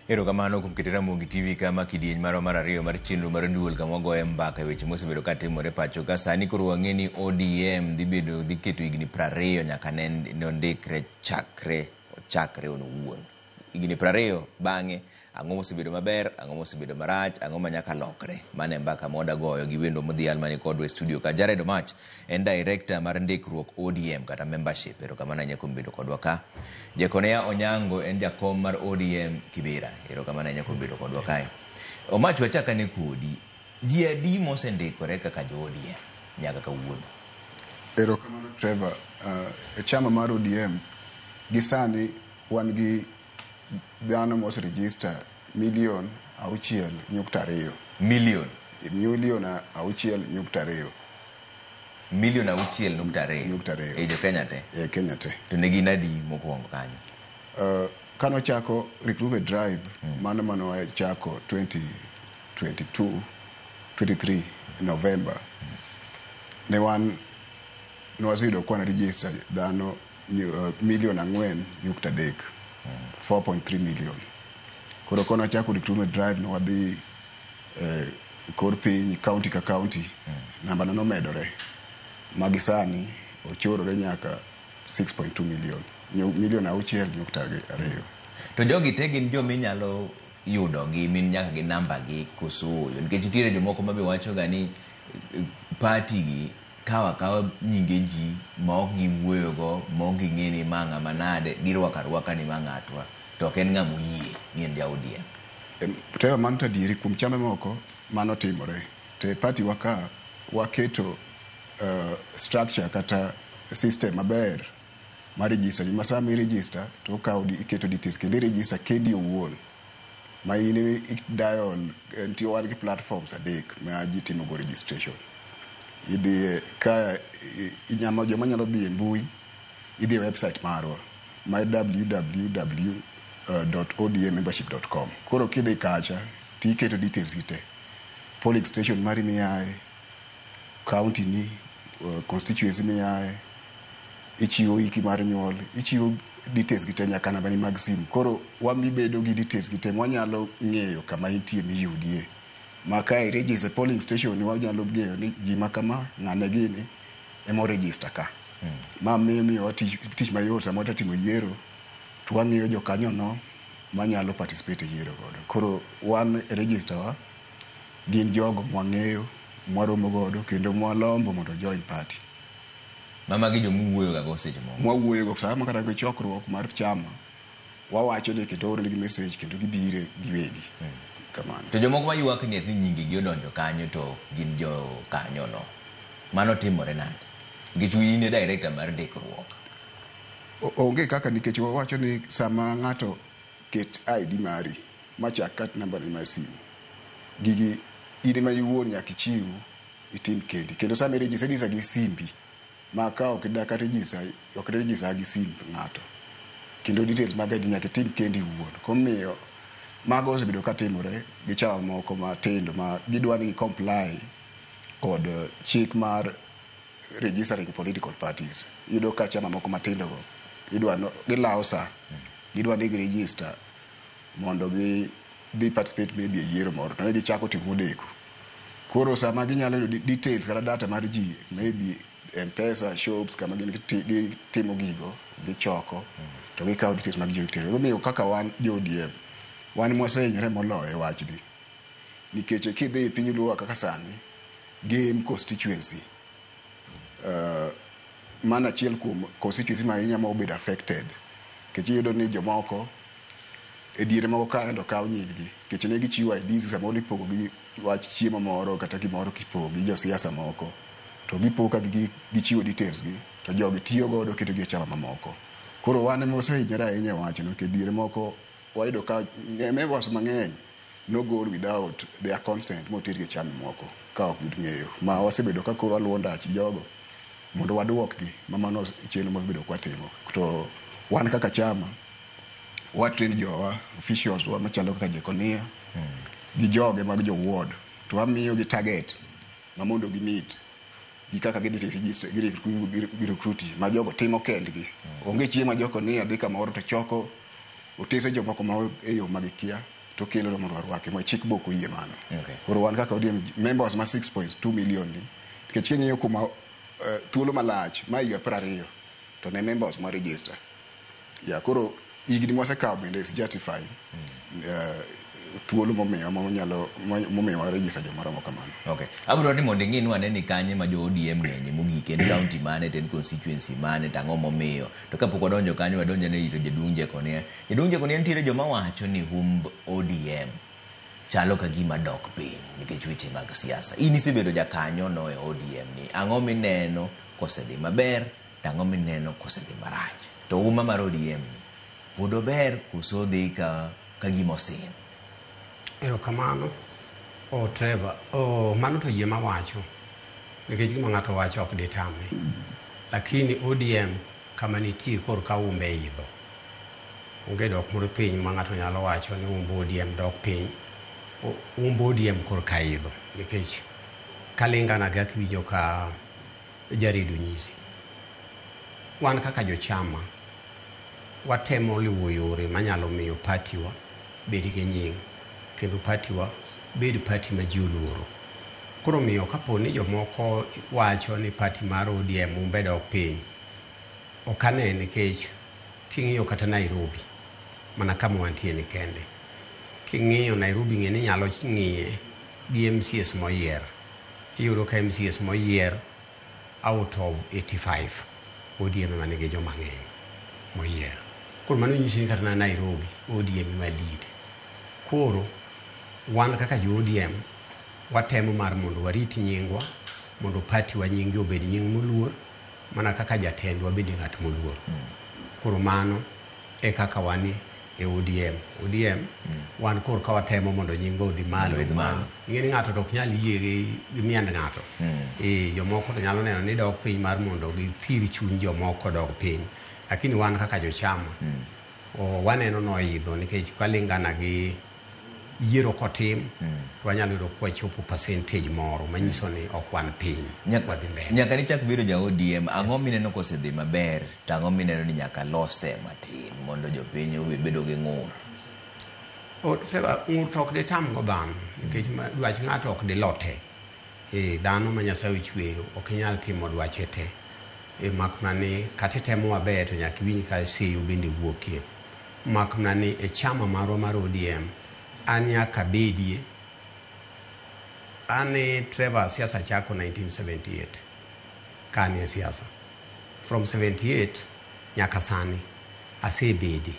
Erokamano kuom keto Ramogi TV kama kidieny marwa mar ariyo mar chenro mar duol kama wagoye mbaka e weche mosebedo ka timore pacho ka. Sani koro wang'e ni ODM dhi bedo dhi keto higni 20 nyaka ne ndikre chakre ochakre on owuon. Higni 20 bang'e ang'o mosebedo maber, ang'o mosebedo marach, ang'o ma nyaka lokre. Mano e mbaka ma wada goyo gi wendwa modhial mani kodwa e studio ka. Jared Omach en director mar ndikruok ODM kata membership. Erokamano ahinya kuom bedo kodwa ka. Jekonia Onyango en jakom mar ODM Kibera. Erokamano ahinya kuom bedo kodwa kae. Omach wachak ane kodi. Ji adi mosendikore kaka jo ODM nyaka kawuono? Erokamano Trevor. E chama mar ODM gi sani wan gi dhano mose register 6.2 milion. Milion? 6.2 milion. 6.2 milion. Nukta ariyo. E jo Kenya te? E Kenya te. To ne gin adi mokwongo kanyo? Kanochako recruitment drive mano manowachako 2022 23 November, ne wan nwaseyudo kwan register dhano 4.3 million, 4.3 million. Koro konochako recruitment drive no wadhi kor piny, county ka county, namba no nomedore ma gi sani ochorore nyaka 6.2 million, 6.2 million. To jogi te gin joma inyalo yudo gi min nyaka gi namba gi koso ooyo? Nikech nitiere jomoko ma be wacho ga ni party gi kawo akawa nyinge ji ma ok giwuoyogo, ma ok ging'e ni ma ng'ama nade, girwako arwaka ni ma ng'atwa to ok en ng'ama oyie ni en ja ODM. Trevor, mano to adieri kuom chame moko mano timore. To e party wa ka waketo structure kata system maber mar register ji ma sama i register to okawo iketo details kendo i register kendi owuon ma in dial nitie. Wan gi platforms adek ma ji timo go registration. Idhi ka inyama joma nyalo dhi e mbui, idhi e website marwa ma www.odmmembership.com. Koro kidhi kacha tiketo details gi te, polling station mari miaye, county ni, constituency miaye, ichiwo hiki mar nyuol, ichiwo details gi te nyaka nambani mag simu. Koro wamibedo gi details gi te mwanyalo ng'eyo kama intie miyudie ma ka i register polling station wanyalo ng'eyo ni ji ma kama ng'ane gini ema oregister ka. Ma miyo miyowa tich, tich mayot sama watimo yiero to wang'iyo jokanyono manyalo participate e yiero godo. Koro wan e register wa gin jogo mwang'eyo, mwaromo godo kendo mwalombo mondo join party. Ma magi joma uwuoyo ga go seche moko? Mwawuoyo go sama kata gi chokruok mar chama wawacho ni kendo waoronegi message kendo gibire giwegi kamano. To jomoko ma ywak ni ni nyinge gi odonjo kanyo to gin jo kanyo no, mano timore nade? Nikech in e director mar ndikruok. Onge kaka, nikech wawacho ni sama ng'ato ket ID mari machak kat nambani mar simu, gigi in ema iwuon nyaka ichiw itim kendi. Kendo sama iregister, iregister gi simbi ma ka ok dak register, ok register gi simb ng'ato, kendo details mag ID nyaka itim kendi iwuon. Komiyo mago osebedo ka timore gi chama moko matindo ma gidwa ni comply kod chik mar registering political parties. Iyudo ka chama moko matindo go idwa no, gilawo sa gidwa ni giregister mondo gi dhi participate maybe e yiero moro to ne gichako timo modeko. Koro sama ginyalo yudo details kata data mar ji, maybe M-Pesa shops kama gin gitimo gigo, gichoko to gikawo details mag ji gitero. Omiyo kaka wan jo ODM wan mwasehinyore moloyo e wachni, nikech kidhi e piny Luo kaka sani Gem constituency, mano achiel kuom constituency ma ahinya ma obedo affected, nikech iyudo ni jomoko e diere moko kae to kawo nying gi nikech ne gichiwo IDs samoro ipogo gi wach chiemo moro kata gimoro kipogo gi josiasa moko to gipo ka gichiwo details gi to jogi tiyo godo keto gi e chama mamoko. Koro wan ema wasehinyore ahinya e wachno nikech diere moko wayudo ka members mang'eny nogol without their consent motergi e chama moko ka ok ging'eyo, ma wasebedo ka koro waluwo ndach jogo mondo waduokgi ma mano chenro mawasebedo kwatimo. To wan kaka chama wa train jowa, officials wa machalo kaka Jekonia gi joge mag jo ward, to wamiyo gi target ma mondo gi meet gi kaka gidhi register gi recruit ma jogo timo kendgi. Onge chieng' ma Jekonia dhi kamoro to choko otese jomoko ma e yo ma gikia. To kelo mondo warwake ma chik bok oyie mano. Okay. Koro wan kaka ODM members ma 6.2 million ni nikech king'iyo kuma thuolo malach ma higa 20 to ne members ma register. Ya koro higni mwasekawo bende is justify thuolo momiyo monyalo momiyo wa register joma romo kamano. Okay. Abiro ni mondo ing'inwa ane ni kanye ma jo ODM ng'enye mogik en county mane to en constituency mane to ang'o momiyo. To kapok wadonjo kanyo wadonjo ane ir jaduong' Jekonia. Jaduong' Jekonia nitiere joma wacho ni humb ODM chalo ka gima dok piny nikech weche mag siasa. In isebedo jakanyo no e ODM ni. Ang'o mineno kosedhi maber to ang'o mineno kosedhi marach? To huma mar ODM ni pod ober koso dhi ka gima osin? Erokamano. O Trevor, o mano to yie mawacho nikech gima ng'ato wacho ok ditame. Lakini ODM kama nitie kor ka umbe idho. Onge dok moro piny ma ng'ato nyalo wacho ni umb ODM dok piny. Umb ODM kor ka idho nikech kalingana gi kaka iwinjo ka jaredio nyisi. Wan kaka jochama watemo luwo yore manyalo miyo party wa bed gi nying kendo party wa bed party ma ji oluoro. Koro omiyo kapo ni jomoko wacho ni party mar ODM umbe dok piny, ok ane nikech king'iyo kata Nairobi mana kama wantie ni kende. King'iyo Nairobi ng'e ni nyalo ng'iye gi MCAs moyier. Iyudo ka MCAs moyier out of 85 ODM ema nigi joma ng'eny moyier. Koro mano nyisi ni kata na Nairobi ODM ema lead. Koro wan kaka jo ODM watemo mar mondo warit nyingwa mondo party wa nyinge obed nying moluor mana kaka jatendwa bende ng'at moluor. Koro mano e kaka wan e ODM. ODM wan koro ka watemo mondo nyingwa odhi malo. Odhi malo. Ing'e ni ng'ato to ok nyal yie gi miend ng'ato. Jomoko to nyalo neno ni dok piny mar mondo githir chuny jomoko dok piny. Lakini wan kaka jochama waneno noidho nikech kalingana gi yiero kotim to wanyalo yudo kwachopo percentage moro manyiso ni ok wan piny wadhi mbele. Nyaka nichak bedo ja ODM, ang'o mineno kosedhi maber to ang'o mineno ni nyaka lose matin mondo jopiny owe bedo gi ng'ur? Ng'ur to ok ditam go dhano nikech dwach ng'ato ok dilote. Dhano ma Nyasaye ochweyo ok inyal timo dwache te. Mak mana ni kata itemo maber to nyaka iwinj ka seyo bende wuokie. Mak mana ni e chama marwa mar ODM an nyaka bedie. An e Trevor siasa chako 1978 ka an e siasa. From 78 nyaka sani asebede.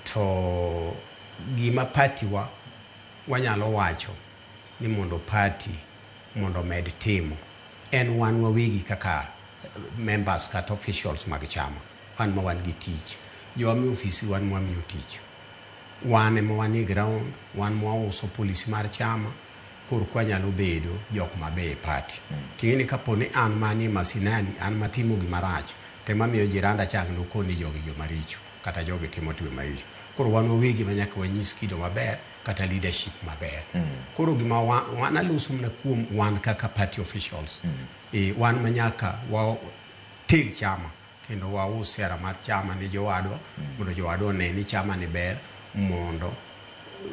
To gima party wa wanyalo wacho ni mondo party mondo med timo en wan wawegi kaka members kata officials mag chama. Wan ma wan gi tich. Jowa mi ofisi wan ma wamiyo tich. Wan ema wan e ground, wan ma wauso policy mar chama, koro kwanyalo bedo jok mabeyo e party. Ting'e ni kapo ni an manie masinani, an matimo gima rach, tema miyo jiranda chang' nokoni ni jogi joma richo, kata jogi timo timbe maricho. Koro wan wawegi ma nyaka wanyis kido maber kata leadership maber. Koro gima wan aloso mana kuom wan kaka party officials. Wan ma nyaka wateg chama kendo waus sera mar chama ni jowadwa mondo jowadwa one ni chama ni ber mondo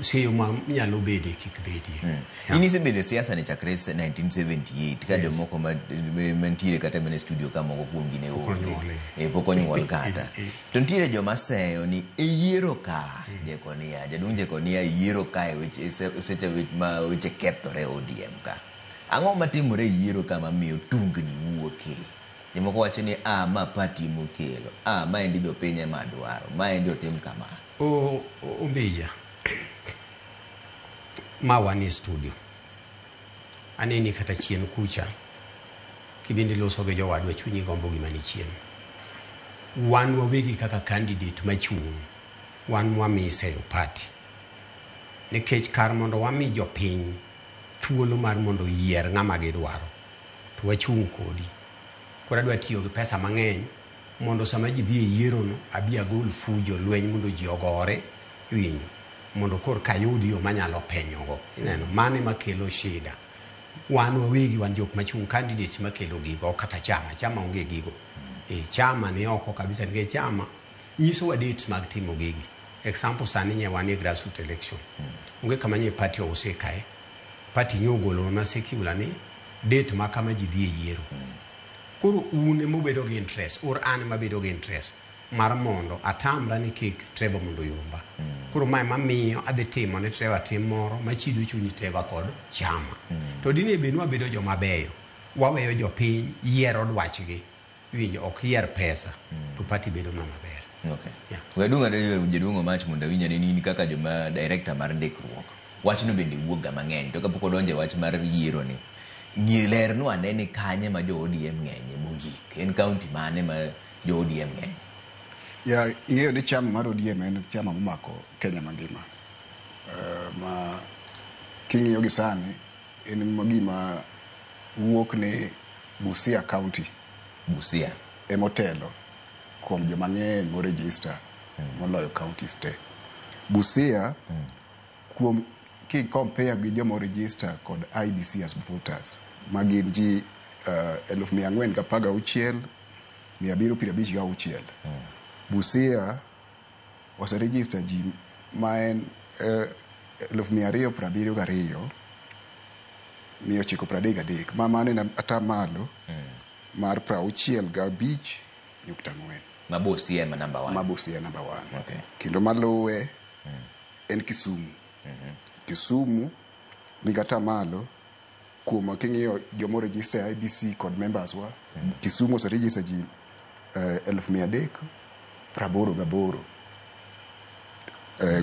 seyo ma nyalo bede kik bedie. In isebedo e siasa ni chakre 1978 ka jomoko mantiere kata mana e studio ka moko kuomgi ne Pok onge. onyuol. Pok onyuol kata. To nitiere joma seyo ni e yiero ka Jekonia, jaduong' Jekonia e yiero ka e weche seche ma weche kethore ODM ka. Ang'o matimore e yiero ka mamiyo tungni wuoke? Jomoko wacho ni ma party mokelo, maendi jopiny ema dwaro, maendi otim kama. Ombija, ma wan e studio. Aneni kata chien kucha, kibende loso gi jowadwa chunyi gombo gima ni chien. Wan wawegi kaka candidate machung', wan wamiseyo party. Nikech kar mondo wami jopiny thuolo mar mondo oyier ng'ama gidwaro, to wachung' kodi. Koro adwa tiyo gi pesa mang'eny mondo sama ji dhi e yiero no, abi agol fujo lweny mondo ji ogore, iwinjo, mondo kor kayud yo manyalo penyogo. Ineno, mano ema kelo shida. Wan wawegi wan jok machung' candidates makelo gigo, ok kata chama, chama onge gigo. Chama ni oko kabisa nikech chama nyisowa dates mag timo gigi. Example sani nye wanie grassroots election. Onge kama nye party ouse kae. Party nyo ogolo na circular ni date ma kama ji dhi e yiero. Koro un ema ubedo gi interest or an ema abedo gi interest mar mondo atamra ni kik Trevor mondo oyomba. Koro mae mamiyo adhi timo ne Trevor tim moro machido chuny Trevor kod chama. To dine bed ni wabedo joma beyo, waweyo jopiny yiero dwachgi, iwinjo, ok yier pesa, to party bedo mana maber. Okay. Yeah. We adung' ane jaduong' Omach mondo awinj ane ni in kaka joma director mar ndikruok. Wachno bende wuok ga mang'eny to kapok odonjo e wach mar yiero ni, ng'i lernwa ane ni kanye ma jo ODM ng'enye mogik. En county mane ma jo ODM ng'enye? Ya, ing'eyo ni chama mar ODM en chama momako Kenya mangima. Ma king'iyo gi sani en gima wuok ni Busia County. Busia. Emotelo kuom joma ng'eny moregister moloyo counties te. Busia kuom ki compare gi joma oregister kod IEBC as voters ma gin ji 416,756. Busia oseregister ji ma en 272,933 ma mano en atamalo mar 65.4. Ma Busia ema number 1. Ma Busia number 1. Okay. Kendo maluwe en Kisumu. Kisumu nigi atamalo kuom king'iyo joma oregister e IEBC kod members wa. Kisumu oseregister ji 388,000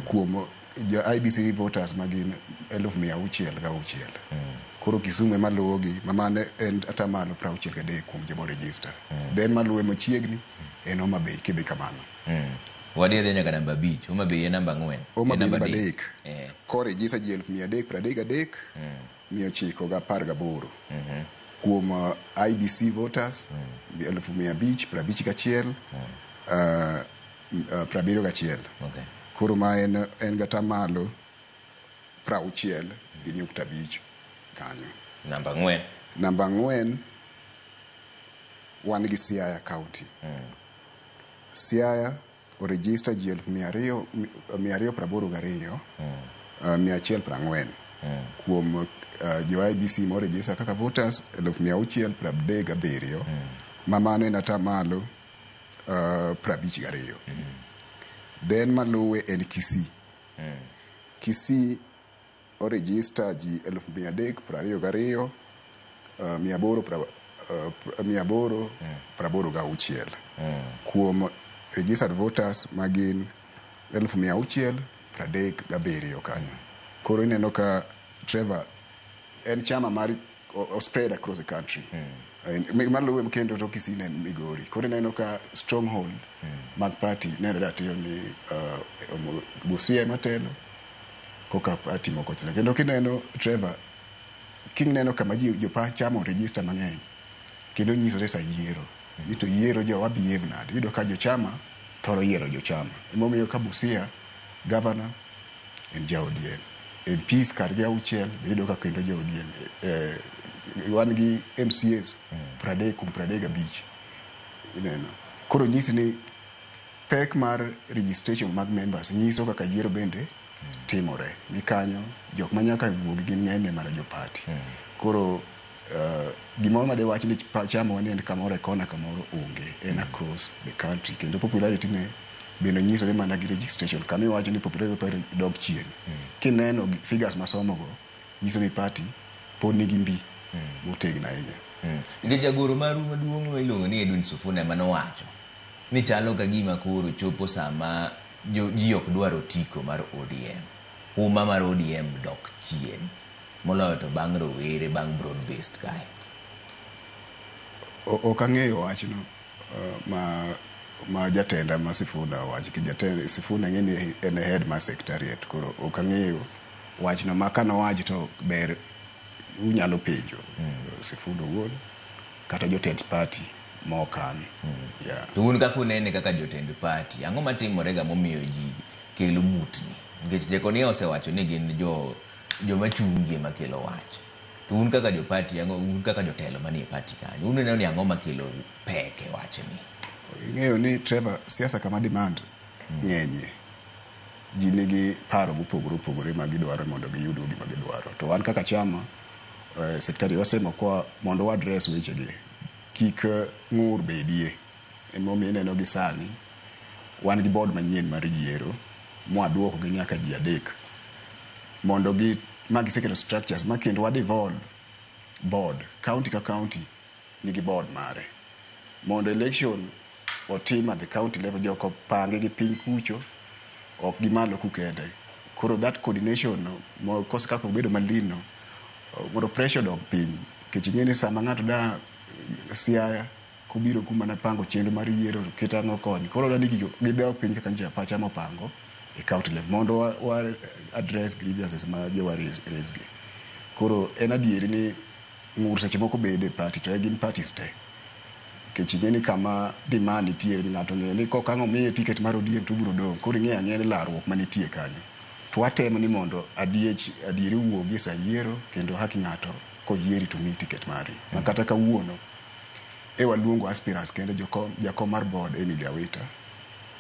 kuom jo IEBC voters ma gin 606,000. Koro Kisumu ema luwogi, ma mano en atamalo 63 kuom joma oregister. Then maluwe machiegni en Homa Bay kidhi kamano. Wadhi adhiya nyaka namba 5. Homa Bay en namba 4. Homa En Bay namba namba 3. 3. Koregister ji 333,918. Kuom IEBC voters 551,071. Okay. Koro ma en gatamalo 60.5 kanyo. Namba 4. Namba 4 wan gi Siaya County. Siaya oregister ji 282,140 kuom jo IEBC moregister kaka voters 637,000 ma mano en atamalo 52. Then maluwe en Kisii. Kisii oregister ji 322,886 kuom registered voters ma gin 637,000 kanyo. Koro ineno ka Trevor en chama mar spread across the country. Maluwe kendo to Kisii ne en Migori. Koro ineno ka stronghold mag party nenore atiyo ni Busia ema telo koka party moko chalo. Kendo kineno Trevor, kineno kama ji jopa chama oregister mang'eny kendo nyisore sa yiero ni to yiero jowa behave nade. Iyudo ka jochama thoro yiero jochama. Emomiyo ka Busia governor en ja ODM. MPs kargi 6 be iyudo ka kendo jo ODM. Wan gi MCAs 30 kuom 35. Ineno. Koro nyisi ni pek mar registration mag members nyiso kaka yiero bende timore. Ni kanyo jok ma nyaka wuogi gin ng'enyne mana jo party. Koro gimoro ma dewach ni chama wa ni en kamoro e kona kamoro onge, en across the country. Kendo popularity ne bende nyisore mana gi registration. Kama iwacho ni popularity party dok chien. Kineno figures masomogo nyiso ni party pod nigi mbi motegno ahinya. Nikech jagoro maru maduong' ma iluongo ni Edwin Sifuna ema nowacho ni chalo ka gima koro chopo sama ji ok dwar otiko mar ODM. Huma mar ODM dok chien moloyo to bang' rowere, bang' broad based kae. Ok ang'eyo wachno ma jatenda ma Sifuna owacho. Ki jatend Sifuna ng'e ni en head mar secretariat, koro ok ang'eyo wachno ma kanowacho to ber unyalo penjo Sifuna owuon kata jotend party mokan. Yeah. To un kaka unene kaka jotend party, ang'o matimore ga momiyo ji kelo mutni? Nikech Jekonia osewacho ni gin joma chungi ema kelo wach. To un kaka jo party, ang'o, un kaka jotelo manie party kanyo, uneno ni ang'o makelo pek e wachni? Ing'eyo ni Trevor, siasa kama demand ng'enyie. Ji nigi paro mopogore opogore ma gidwaro mondo giyud gima gidwaro. To wan kaka chama, secretary wasemo kwa mondo wa address wechegi kik ng'ur bedie. Emomiyo ineno gi sani wan gi board manyien mar yiero mwaduoko gi nyaka ji 3 mondo gi ma giseketo structures ma kendo wa devolve board county ka county nigi board mare mondo election otim at the county level. Joko pange gi piny kucho, ok gi malo ku kende. Koro that coordination no mo kose kaka obedo malin no mondo pressure odog piny, nikech ing'e ni sama ng'ato da Siaya kobiro kuma napango chenro mar yiero ket ang'o koni, koro dani gigo gidok piny kaka nyocha pacha mopango e county level mondo wa address grievances ma jowa raise gi. Koro en adieri ni ng'ur seche moko bedo e party, to gin parties te, nikech ing'e ni kama demand nitie ni ng'ato ng'eyo ni kok ang' omiye ticket mar ODM to obiro dong'. Koro ing'eyo ang'eya ni larruok manitie kanyo, to watemo ni mondo adiech adieri wuogi e sa yiero kendo haki ng'ato koyieri to miyi ticket mari. Ma kata kawuono e waluongo aspirants kendo jakom, jakom mar board Emily Awita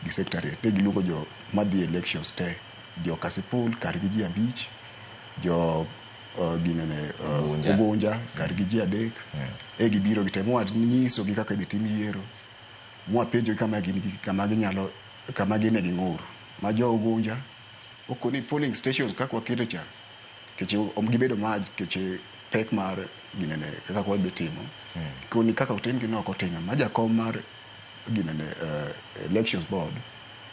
gi secretariat ne giluongo jo madhi elections te, jo Kasipul kar gi ji 5, jo ginene Ugunja. Ugunja kar gi ji 3 e gibiro gite mwanyiso gi kaka idhi tim yiero, mwapenjo gi kama gin gi kama ginyalo kama gine gi ng'ur ma jo Ugunja okoni polling stations kaka waketo cha keche gibedo maj keche pek mar ginene kaka wadhi timo koni kaka otim gi no ok otimo ma jakom mar ginene elections board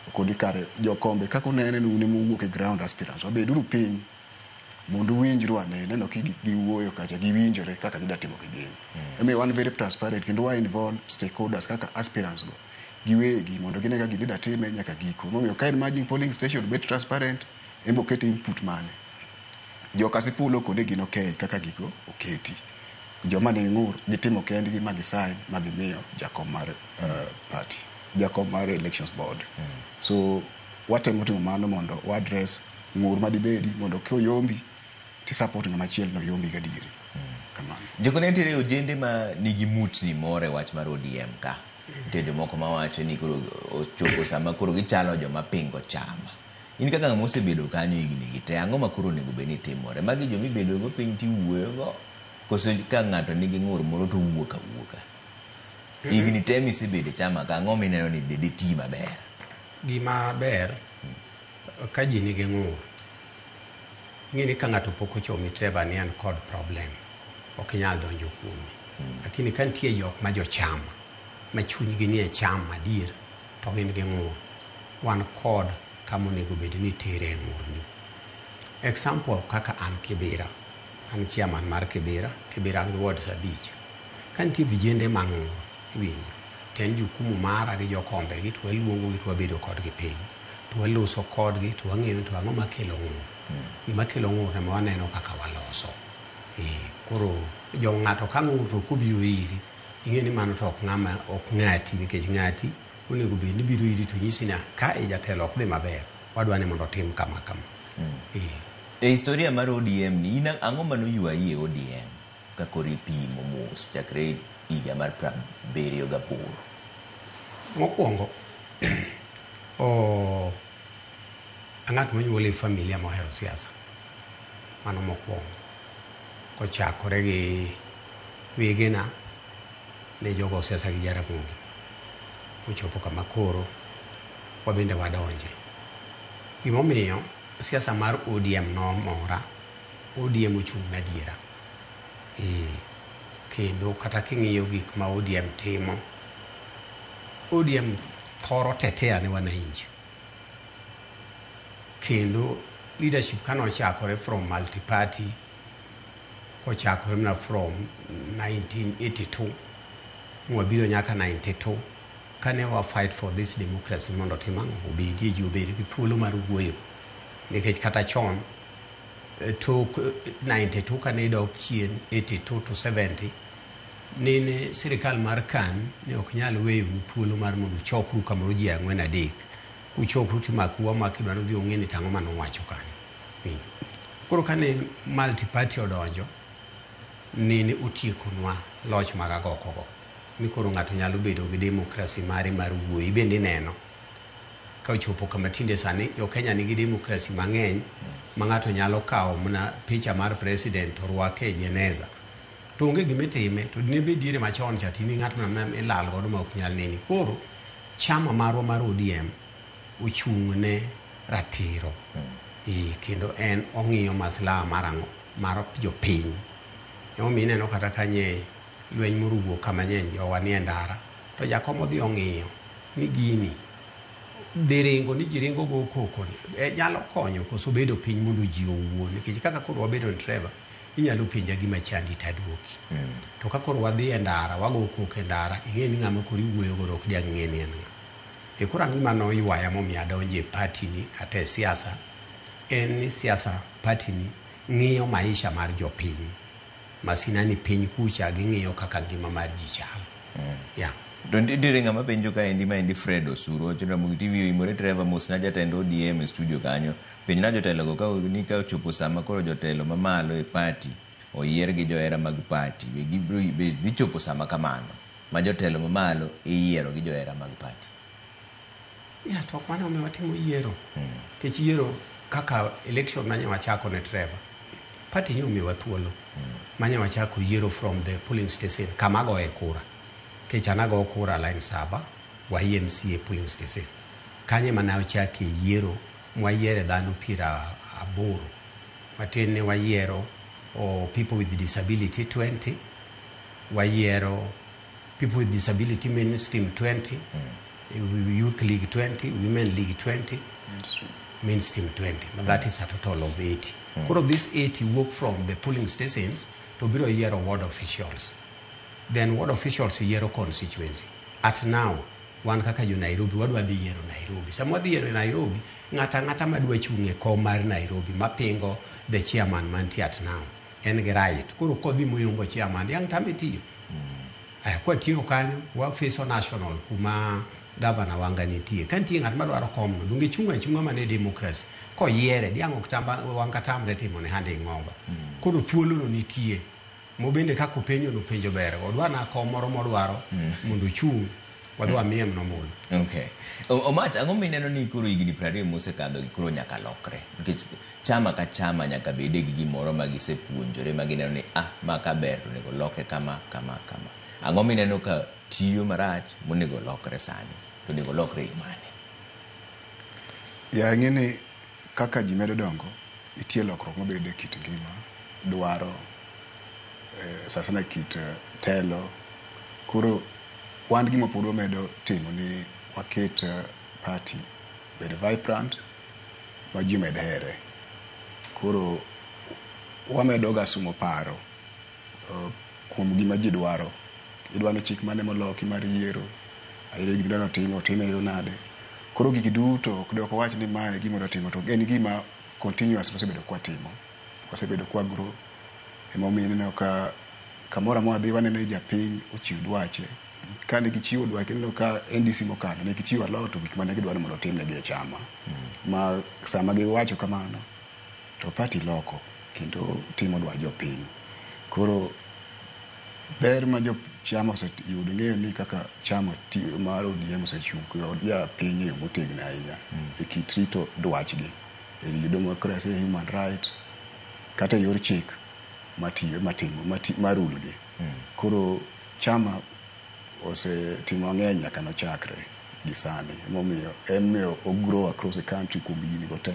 okoni kare jokombe kaka unene ni un ema uwuok e ground aspirants wabeduru piny mondo uwinjru ane neno ki giwuoyo kacha giwinjore kaka gida timo gi gin. Emomiyo wan very transparent kendo wa involve stakeholders kaka aspirants go giwegi mondo gine kaka gini time nyaka giko. Emomiyo ka en merging polling station bet transparent, embo ket input mane. Jo Kasipul okone gin okay kaka gigo oketi. Joma nigi ng'ur gitimo kendgi ma gisign ma gimiyo jakom mar party, jakom mar elections board. So watemo timo mano mondo wa address ng'ur madibedi mondo koyombi ti support ng'ama chielo no yombi gadieri. Kamano. Joko ne nitiere ojende ma nigi mutni moro e wach mar ODM ka. Nitie jomoko mawacho ni koro ochopo sama koro gichalo joma pingo chama. In kaka ng'ama osebedo kanyo higni gi te, ang'o ma koro onego bed ni timore? Magi joma ibedo go piny tiwuoyo go, koso ka ng'ato nigi ng'ur moro to owuok awuoka? Higni te misebedo e chama ka, ang'o mineno ni dhi ti maber? Gima ber ka ji nigi ng'ur, ing'e ni ka ng'ato pok ochomi Trevor ni en kod problem, ok inyal donjo kuome. Lakini ka nitie jok ma jochama, ma chunygi nie chama adier, to gin gi ng'ur, wan kod kama onego bed ni tere e ng'urni. Example kaka an Kibera, an chairman mar Kibera, Kibera an gi wards 5. Ka nitie vijende mang'ur, iwinjo, to en jukumu mara gi jokombe gi to waluongo gi to wabedo kodgi piny. To waloso kodgi to wang'iyo to ang'o makelo ng'ur. Gima kelo ng'ur ema waneno kaka waloso. Koro jo ng'ato ka ng'ur to kobiro iri, ing'e ni mano to ok ng'ama ok ng'ati nikech ng'ati onego bed ni biro iri to nyisi ni ka e jatelo ok dhi maber, wadwa ni mondo otim kama kama. E historia mar ODM ni, in ang'o manoywayi e ODM ka koro ipimo mos chakre higa mar 78? Mokwongo, ng'at monyuol e familia mohero siasa. Mano mokwongo. Kochakore gi wegena ne jogo siasa gi Jaramogi. Ochopo kama koro wabende wadonje. Gimomiyo siasa mar ODM nomora, ODM ochung' ne adiera. Kendo kata king'iyo gik ma ODM timo, ODM thoro tetea ne wananchi. Kendo leadership kanochakore from multi-party, kochakore mana from 1982, mwabiro nyaka 92, kane wa fight for this democracy mondo tim ang'o, obedie ji obed gi thuolo mar wuoyo. Nikech kata chon, tok 92 kane idok chien 82 to 70, nene sirikal mar KANU ne ok nyal weyonu thuolo mar mondo uchokru kamoro ji 4 3. Kuchokru timakou amaka idwa ni udhi ung'e ni tang'o manowacho kanyo. Koro kane multi-party odonjo, nene otiekonwa loch mag agoko go. Ni koro ng'ato nyalo bedo gi democracy mare mar wuoyo. Ibende ineno. Ka ochopo kama tinde sani jo Kenya nigi democracy mang'eny ma ng'ato nyalo kawo mana picha mar president to rwake e jeneza to onge gimitime. To dine bed diere machon cha tini ng'at ma ilal godo ma ok nyal neni. Koro chama marwa mar ODM ochung' ne ratiro. Kendo en ong'iyo maslaha mar ang'o mar jopiny. Emomiyo ineno kata kanye lweny moro owuok kama nye jowa nie ndara to jakom odhi ong'iyo ni gini dhi ringo ni ji ringo go koko ni nyalo konyo koso bedo piny mondo ji owuo. Nikech kaka koro wabedo ni Trevor, inyalo penja gima chandi taduoki. To ka koro wadhi e ndara wago koko e ndara, ing'e ni ng'ama koro iwuoyo godo ok diang' ng'e ni en ng'a. Koro an gima noywaya momiyo adonjo e party ni kata e siasa en ni siasa party ni ng'iyo maisha mar jopiny. Masinani piny kucha ging'iyo kaka ngima mar ji chal. Yeah. To nitiere ng'ama penjo kaendi maendi Fred Osuru wacho ni Ramogi TV oimore. Trevor, mosna jatend ODM e studio kanyo. Penjna jotelogo ka ni ka ochopo sama koro jotelo mamalo e party oyier gi johera mag party, be gibiro be dhi chopo sama kamano ma jotelo mamalo iyiero gi johera mag party? Ya, to ok mano omiyo watimo yiero. Nikech yiero kaka election manye wachako ne Trevor, party nyo omiyowa thuolo manye wachako yiero from the polling station kama agoye kura. Nikech an ago kura line 7 YMCA polling station. Kanyo ema ne wachakie yiero mwayiere dhano 80. Matin ne wayiero people with disability 20, wayiero people with disability mainstream 20, Youth League 20, Women League 20, mainstream 20. But that is a total of 80. Koro this 80 work from the polling stations to biro yiero ward officials. Then ward officials yiero constituency. At now, wan kaka jo Nairobi, wadwa dhi yiero Nairobi. Sama wadhi yiero Nairobi, ng'ata ang'ata madwa chung' e kom mar Nairobi mapingo the chairman mantie at now, en gi right. Koro kodhi moyombo chairman, yang' tame tiyo. Aya, kwatieko kanyo, wafiso national kuma gavana Wanga nitie. Ka nitie ng'at madwaro komno, donge chung' achung'a mana e democracy. Koyiere, diang' ok tamba Wanga tamre timo ne handing over. Koro thuolo no nitie. Mobende kaka openjo no penjo ber. Odwa na kom moro modwaro mondo ochung', wadhi wamiye mana ombulu. Okay. Omach, ang'o mineno ni koro higni 20 mosekadho gi koro nyaka lokre? Nikech chama ka chama nyaka bede gi gimoro ma gisepuonjore ma gineno ni ma ka ber to onego loke kama kama kama. Ang'o mineno ka tiyo marach monego lokre sani? To onego lokre e yo mane? Ya, ing'e ni kaka ji medo dongo, nitie lokruok mabedo e kit ngima, dwaro, sasana kit telo. Koro wan gima pod wamedo timo ni waket party obed vibrant ma ji omed here. Koro wamedo ga sumo paro kuom gima ji dwaro. Idwa ni chik mane moloki mar yiero, ayiero gima idwa ni otim, otime e yo nade. Koro gigi duto ok dok wach ni mae e gima wadwa timo, to en gima continuous wasebedo kwatimo. Wasebedo kwa grow. Emomiyo ineno ka kamoro amora wadhi waneno ni japiny ochiw dwache. Kane gichiwo dwache, ineno ka NDC mokalo ne gichiwo a lot of gik mane gidwaro mondo otimnegi e chama. Ma sama giwacho kamano, to party loko kendo timo dwach jopiny. Koro ber ma jo chama oseyudo, ing'eyo ni kaka chama mar ODM osechung' kod japiny e yo motegno ahinya e kit rito dwachgi e wi democracy, human right, kata e yor chik matiyo matimo marul gi. Koro chama osetimo mang'eny nyaka nochakre gi sani. Emomiyo emomiyo o grow across the country kuom higni go te.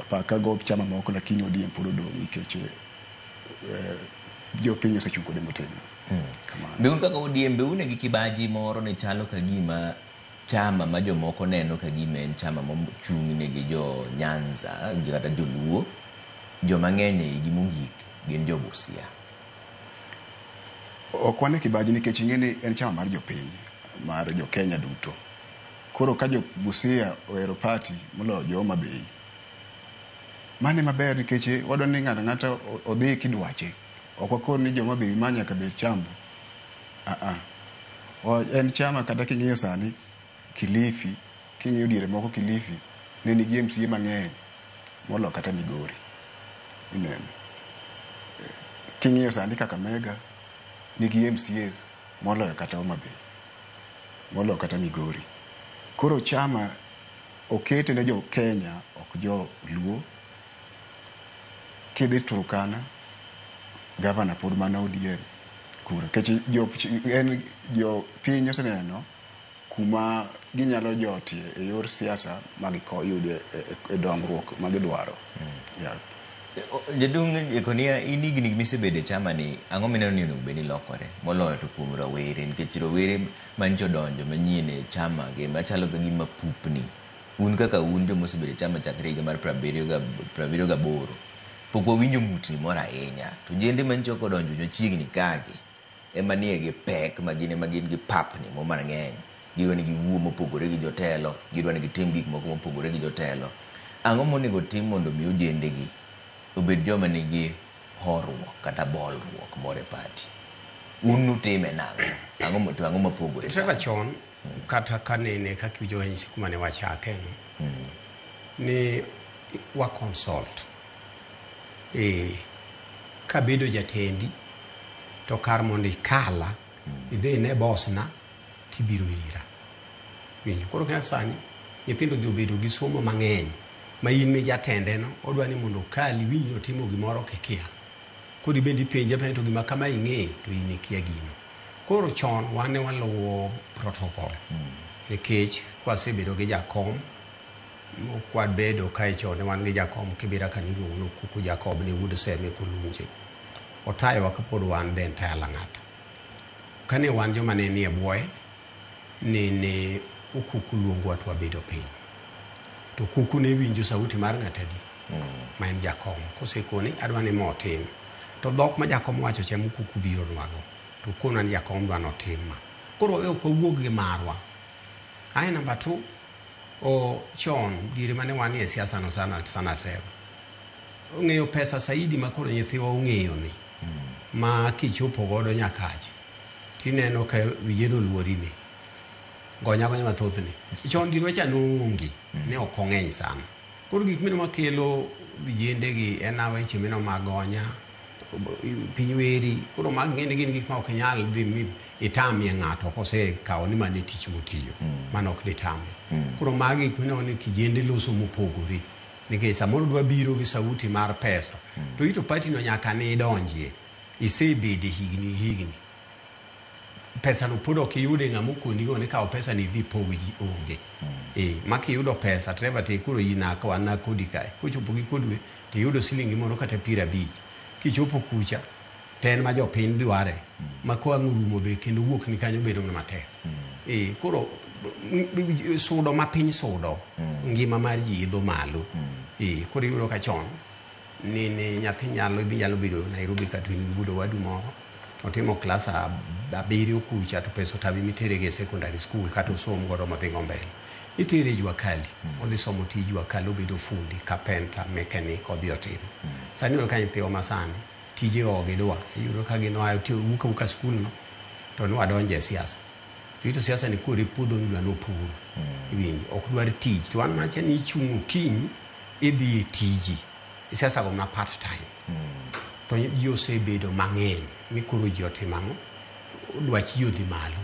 Apaka go chama moko, lakini ODM pod odong' nikech jopiny osechung' kode motegno. Kamano. Be un kaka ODM, be une gi kibaji moro ni chalo ka gima chama ma jomoko neno ka gima en chama mochung' ne gi jo Nyanza kata joluo, joma ng'eny e igi mogik gin jo Busia? Ok wane kibaji nikech ing'e ni en chama mar jopiny, mar jo Kenya duto. Koro ka jo Busia ohero party moloyo jo Homa Bay, mano ema ber nikech wadwa ni ng'ato ang'ata odhi kidwache. Ok wakon ni jo Homa Bay ma nyaka bed chambu. En chama kata king'iyo sani Kilifi, king'iyo diere moko Kilifi ne nigi MCA mang'eny moloyo kata Migori. Ineno. King'iyo sani Kakamega nigi MCAs moloyo kata Homa Bay, moloyo kata Migori. Koro chama Okete ne jo Kenya, ok jo Luo. Kidhi Turkana, gavana pod mana ODM kura. Nikech jo, en, jo piny oseneno kuma ginyalo jotie e yor siasa ma giyude e dongruok ma gidwaro. Yeah. Jaduong' Jekonia, in higni misebedo e chama ni, ang'o mineno ni onego bed ni lokore moloyo to kuom rowere? Nikech rowere manyicha odonjo manyien e chama gi machalo ka gima pupni. Un kaka un joma osebedo e chama chakre higa mar 78, pok wawinjo mutni moro ahinya. To ojende manyicha ok odonjo machiegni kagi, ema nie gi pek ma gin ema gin gi papni mo mang'eny. Gidwa ni giwuo mopogore gi jotelo, gidwa ni gitim gik moko mopogore gi jotelo. Ang'o monego tim mondo mi ojende gi obed joma nigi horuok kata bolruok moro e party? Un nutime nang'o? Ang'o to ang'o mopogore Trevor chon kata kanene kaka iwinjo kuma ne wachake no, ni wa consult. Kabedo jatendi to kar mondo ikala idhi ine boss na tibiro ira. Winjo? Koro kaka sani nyithindo dhi obedo gi somo mang'eny ma in mi jatende no odwa ni mondo okali winj ni otimo gimoro kikia. Koro ibende ipenje apenja to gima kama ing'eyo to in ikia gino. Koro chon wan ne waluwo protocol. Nikech kwasebedo gi jakom, kwabedo kae chon ne wan gi jakom Kibera ka niluongo ni Okuku Jacob ne wuod Seme Kolunje. Otayowa kapod wan the entire Lang'ata. Kane wan joma ne nie bwoye, nene Okuku luongowa to wabedo piny. To Okuku ne winjo sauti mar ng'at adi? Ma en jakom. Kosekoni adwa ni ma otim. To dhok ma jakom wacho cha ema Okuku biro nwago. To konwa ni jakom dwa notim ma. Koro ok wawuog gi marwa. Ae number 2, o chon diere mane wanie siasa no sana sana Trevor. Ong'eyo pesa saidi ma koro nyithiwa ong'eyo ni. Ma kichopo godo nyakache tineno ka vijana oluori ni. Gonya gonya mathoth ni. Chon diere cha noonge, ne ok ong'eny sana. Koro gik mino makelo vijende gi en weche mino mag gonya, piny weri. Koro mag ng'eni gin gik ma ok inyal dhi mi itamie ng'ato kosekawo ni mano e tich motiyo. Mano ok ditame. Koro magi gik mineno ni kijende loso mopogore. Nikech samoro dwa biro gi sauti mar pesa. To ito party no nyaka ne idonjie. Isebede higni higni. Pesa no pod ok iyude ng'ama okoni go ni kaw pesa ni idhi pog ji onge. Ma kiyudo pesa Trevor te koro in wan na kodi kae. Kochopo gi kodwe to iyudo silingi moro kata 50. Kichopo kucha to en ma jopiny dware. Ma ka wang' orumo be kendo wuok ni kanyo bedo mana matek. Koro sudo ma piny sudo, ngima mar ji idho malo. Koro iyudo ka chon ni nyathi nyalo bedo Nairobi kata in gi wuod owadu moro otimo klas 7 kucha to pesa otame mitere gi e secondary school kata osom godo modhi go mbele. Itere jua kali, odhi somo tij jua kali, obedo fundi, carpenter, mechanic, odhi otimo. Sani iyudo ka nyithiwa masani tije ok gidwa, iyudo ka gin oa wuok awuoka skul no to ni wadonjo e siasa. To ito siasa ni koro e puodho midwa nopur. Iwinjo, ok dwar tich. To wan macha ni ichung' okinyi idhi e tiji. Siasa go ma part time. To ji osebedo mang'eny mi koro ji otimo ang'o? Dwach ji odhi malo.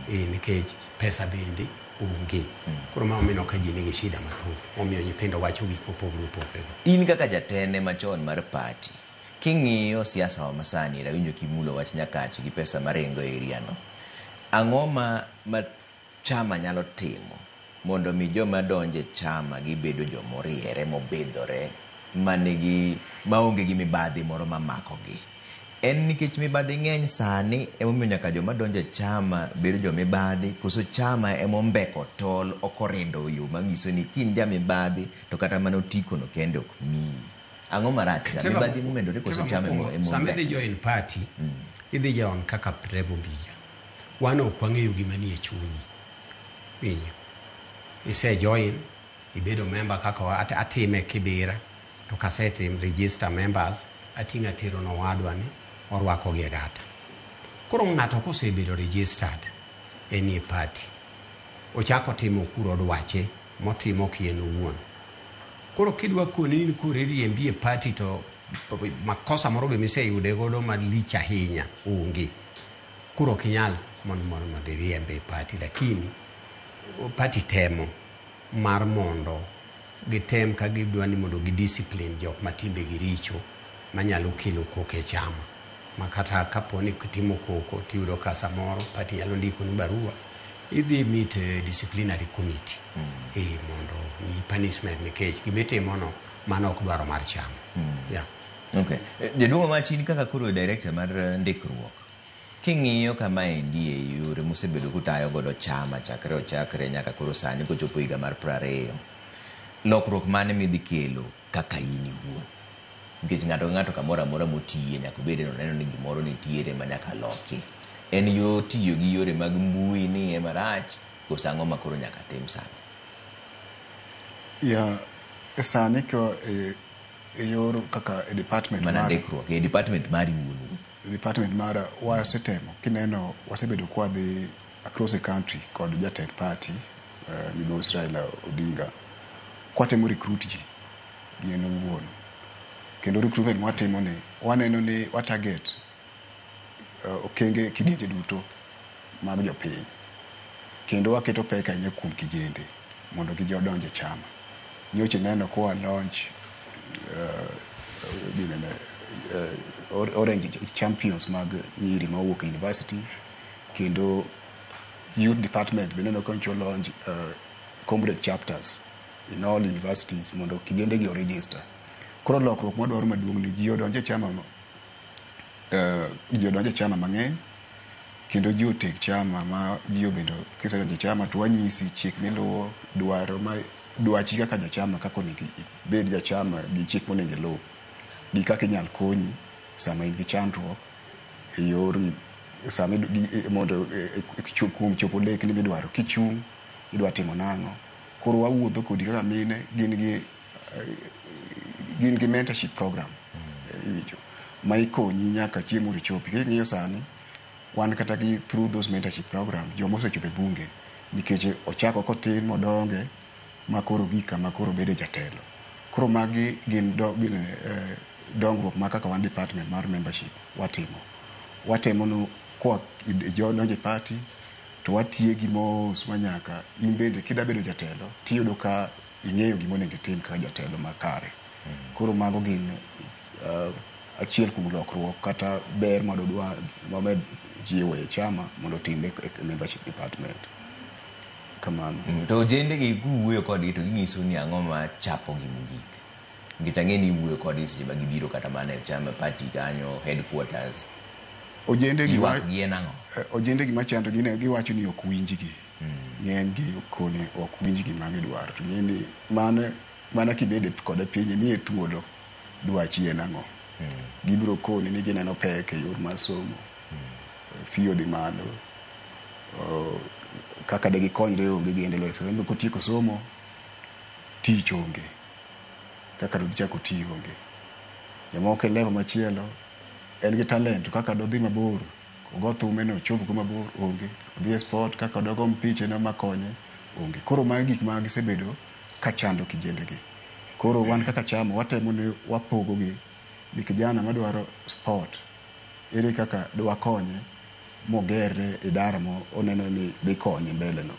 Nikech pesa bende onge. Koro ma omiyo ka ji nigi shida mathoth. Omiyo nyithindo wacho gik mopogore opogore. In kaka jatende machon mar party, king'iyo siasa wa masani, rawinjo kimulo wach Nyakach gi pesa maringo e area no. Ang'o ma chama nyalo timo mondo mi joma donje chama gibedo jomoriere, mobidhore, manigi maonge gi mibadhi moro mamakogi? En nikech mibadhi ng'eny sani emomiyo nyaka joma donjo e chama bedo jomibadhi, koso chama emombeko tol ok orido yo manyiso ni kin jamibadhi to kata mana otiko no kende ok miyi. Ang'o marach ka? Mibadhi momedore koso chama emombeko? Sama idhi join party, idhi join kaka Trevor Ombija. Wan ok wang'eyo gima nie chunyi. Winjo? Ise join, ibedo member kaka atime Kibera, to kasetim register members, ating'o atero nowadwa ni orwako gi e data. Koro ng'ato kosebedo registered enie party, ochako timo kuro dwache motimo kien owuon. Koro kidwa koni ni koro iriembi e party to makosa moro be miseyude godo malich ahinya onge. Koro ok inyal mondo iriembe e party, lakini party temo. mar mondo gitem ka gidwa ni mondo gidiscipline jok ma timbegi richo manyalo kelo koko e chama. Ma kata kapo ni kitimo koko tiyudo ka samoro party nyalo ndikoni barua idhi meet disciplinary committee mondo miyi punishment nikech gimitimono mano ok dwaro mar chama. Yeah. Okay. Jaduong' Omach, in kaka koro director mar ndikruok, king'iyo kama endi e yore mosebedo kutayo godo chama chakre ochakre nyaka koro sani kochopo higa mar 20, lokruok mane midhi kelo kaka in iwuon? Nikech ng'ato ka ng'ato kamoro amora motiye nyaka obed ni oneno ni gimoro nitiere ma nyaka loki. En yo tiyo gi yore mag mbui ni ema rach koso ang'o ma koro nyaka tim sani? Ya sani ko e yor kaka e department mana ndikruok e department mari wuon. Department mara wasetemo kineno wasebedo kwadhi across the country kod jatend party migosi Raila Odinga kwatemo recruit ji gi en owuon kendo recruitment mwatimo ni waneno ni wa target okenge kidienje duto mag jopiny kendo waketo pek ahinya kuom kijende mondo gidonj e chama. Nyocha ineno kwa launch ginene, Orange Champions mag nyiri mawuok e university kendo youth department be neno ka nyocha launch comrade chapters in all universities mondo kijende gi oregister. Koro lokruok mwadwaro maduong' ni ji odonj e chama ji odonj e chama mang'eny kendo ji oteg chama ma ji obedo kisedonjo e chama to wanyisi chik miluwo dwaro ma dwachi kaka jachama kaka onego ibed jachama gi chik monego iluw gi kaka inyal konyi sama in gi chandruok e yor sama mondo kuom chopo lekni midwaro kichung' idwa timo nang'o. Koro wawuotho kodi kaka mine gin gi mentorship program iwinjo ma ikonyi nyaka chieng' moro ichopi. King'iyo sani wan kata gi through those mentorship program joma osechopo e bunge nikech ochako kotin modonge ma koro gik kama koro obede jatelo. Koro magi gin dongruok ma kaka wan department mar membership watimo. Watemo no kwa donjo e party to watiegi mos manyaka in bende kida bedo jatelo tiyudo ka ing'eyo gima onego itim kaka jatelo makare. Koro mago gin achiel kuom lokruok kata ber madwa wamed jiwo e chama mondo otimre e membership department. Kamano. To ojende gi kuwuoyo kodgi to ginyiso ni ang'o ma chapo gi mogik? Nikech ang'e ni iwuoyo kodgi seche ma gibiro kata mana e chama party kanyo headquarters. Ojende gi Ywak gi en ang'o? Ojende gi machando gi giwacho ni ok winjgi. Ng'eny gi koni ok winj gima gidwaro. To ng'e ni mano mana kibede kode piny imiye thuolo dwachi en ang'o. Gibiro koni ni gineno pek e yor mar somo. Fee odhi malo. Kaka de gikonyre onge giendelea. So kotieko somo tich onge. Kaka dodhi chako ti onge. Jomoko e level machielo en gi talent to kaka dodhi mabor ogo thume no ochop go mabor onge. Odhi e sport kaka dogo mpiche no makonye onge. Koro magi gik ma gisebedo ka chando kijende gi. Koro wan kaka chama watemo ni wapogo gi ni kijana madwaro sport ere kaka dwakonye mogerre idara mo oneno ni dhi konye mbele no.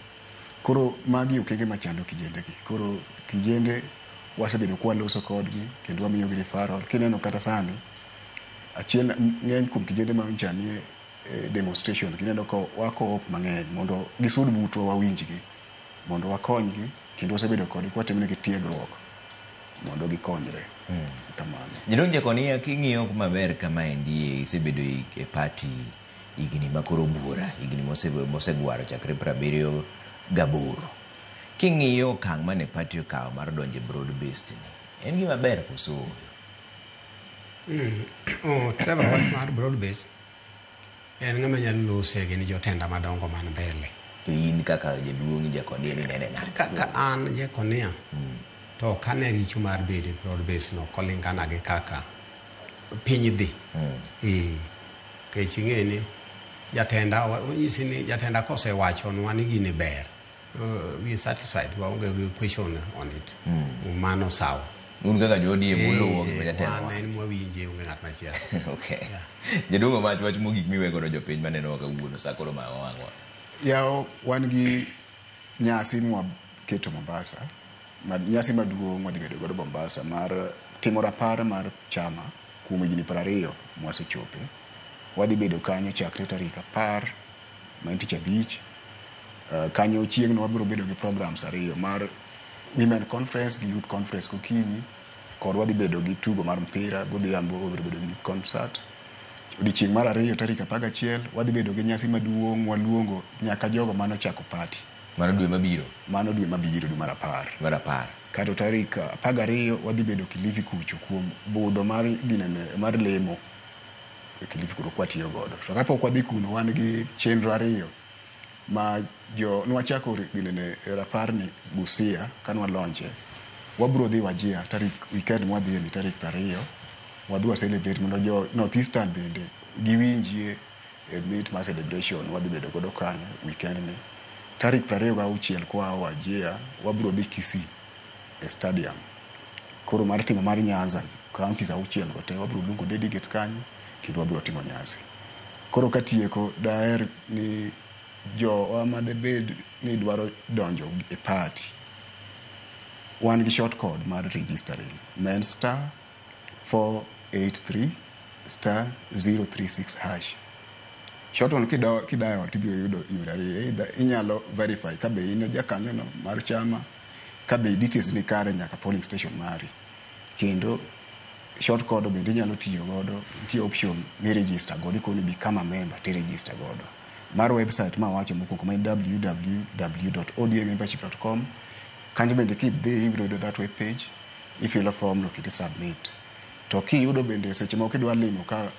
Koro magi okenge machando kijende gi. Koro kijende wasebedo kwaloso kodgi kendo wamiyogi referral. Kineno kata sani achiel ng'eny kuom kijende ma nyocha nie demonstration kineno ka wako mang'eny mondo gisud butwa wawinjgi mondo wakonygi kendo wasebedo kodgi kwatimonegi tiegruok mondo gikonyre. Kamano. Jaduong' Jakonia king'iyo maber kamaendi isebedo e party higni makoro buora higni mosegwaro chakre 78. King'iyo okang' mane party okawo mar donjo e broad based ni en gima ber koso ooyo? Oh, Trevor, wach mar broad based en ng'ama nyalo lose gin jotenda madongo man mbele. To in kaka jaduong' Jakonia ni nene nade? Kaka an Jekonia to ok ane richo mar bedo e broad base no kolingana gi kaka piny dhi. Nikech ing'e ni jatenda onyisi ni jatenda kosewachonwa ni gini ber we are satisfied waonge gi question on it. Mano sawa. Un kaka jo ODM uluwo gima jatelo wan wacho. en mwawinje onge ng'at machielo. Okay. Yeah. Jaduong' Omach wach mogik miwe godo jopiny manenowa kawuono sa koro ma wang'wa. Yaw wan gi nyasi mwa keto Mombasa, nyasi maduong' wadhi bedo godo Mombasa mar timo rapar mar chama kuom higni 20 mwasechope. Wadhi bedo kanyo chakre tarik 10 ma en tich abich. Kanyo chieng'no wabiro bedo gi programs ariyo mar Women Conference gi Youth Conference gokinyi, kod wadhi bedo gi tugo mar mpira godhiambo, wabiro bedo gi concert. Odiochieng' mar ariyo tarik 11 wadhi bedo gi nyasi maduong' waluongo nyaka jogo manochako party. Mano dwe mabiro? Mano dwe mabiro, dwe mar 10. Mar 10. Kato tarik 12 wadhi bedo Kilifi kucho kuom budho mar ginene mar lemo e Kilifi kuro kwatiyo godo. To kapok wadhi kuno wan gi chenro ariyo ma jo nwachako ginene raparni Busia kanwa launche. Wabro dhi Wajir tarik weekend mwadhiye ni tarik 20 wadhi wa celebrate mondo jo North Eastern bende giwinjie e mit mar celebration wadhi bedo godo kanyo weekend ni. Tarik 26 kwa Wajir wabro dhi Kisii e stadium. Koro mar timo mar Nyanza counties 6 go te wabro luongo delegates kanyo kendo wabro timo nyasi. Koro katieko daher ni jowa madebed ni dwaro donjo e party wan gi short code mar registering men star 483 star 036 hash. Short one kidial tibiro yudo yore ariyo, either inyalo verify ka be in jakanyo no mar chama, ka be details ni kare nyaka polling station mari. Kendo short code bende inyalo tiyo godo, nitie option mi register godo ikoni become a member ti register godo. Mar website ma wacho mokwongo ma en www.odmmembership.com. Kanyo bende kidhi ibiro yudo that web page, ifilo form no kendo submit. To kiyudo bende seche moko idwa limo ka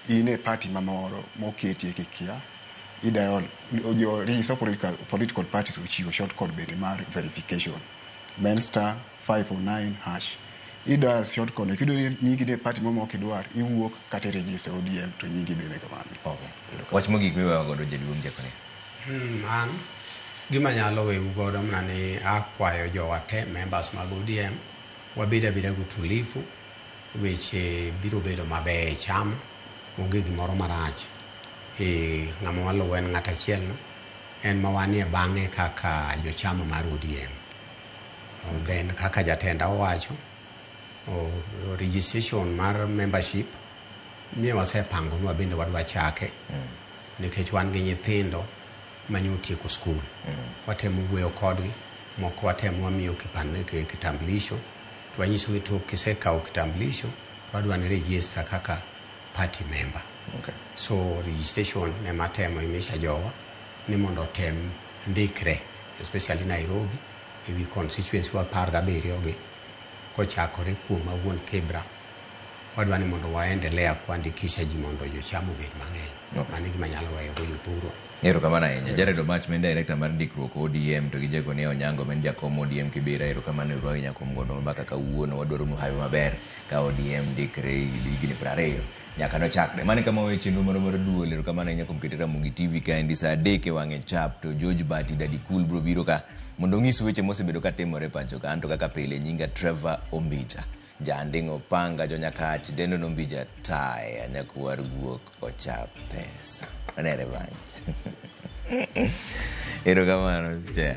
in e party mamoro moketie kikia, idial jo register political parties ochiwo short code bende mar verification. Men star 509 hash. Idial short code, kiyudo ni nyingi ni e party moro mok idwar, iwuok kata i register ODM to nyingi bende kamano. Okay. Wach mogik miweyo godo jaduong' Jeckonia. An gima nyalo wewu godo mana ni akwayo jowa te members mag ODM wabed abeda gi utulivu, weche biro bedo maber e chama, onge gimoro marach. Ng'ama waluwo en ng'at achiel no, en ma wanie bang'e kaka jochama mar ODM. Then kaka jatenda owacho, registration mar membership nie wasepango ni wabende wadwa chake nikech wan gi nyithindo mane otieko skul. Watemo wuoyo kodgi, moko watemo wamiyo kitambulisho, to wanyisogi to kisekawo kitambulisho to wadwa ni register kaka party member. Okay. So registration ema temo imisha jowa ni mondo otem ndikre, especially Nairobi ewi constituency wa 17 gi kochakore kuom awuon Kibra. Wadwa ni mondo waendelea kuandikisha ji mondo jochama obed mang'eny. Okay. Mano e gima anyalo weyo go jothurwa. Erokamano ahinya. Jared Omach ma en director mar ndikruok ODM to gi Jeckonia Onyango ma en jakom ODM Kibera. Erokamano ero ahinya kuom gono mbaka kawuono. Wadwaro nu hawi maber ka ODM ndikre higni 20 nyaka nochakre. Mano e kama wawe chenro marwa mar duol. Erokamano ahinya kuom kete Ramogi TV kaendi saa 3 e wang'e chap to George Bati Daddy Cool biro biro ka mondo onyis weche mosebedo katimore pacho ka. Anto kaka pile nyinga Trevor Ombija. Janding' Opanga jonyakach dendo nombija taya nyakwar guok ocha pesa. Wanere bang'e. Erokamano chair.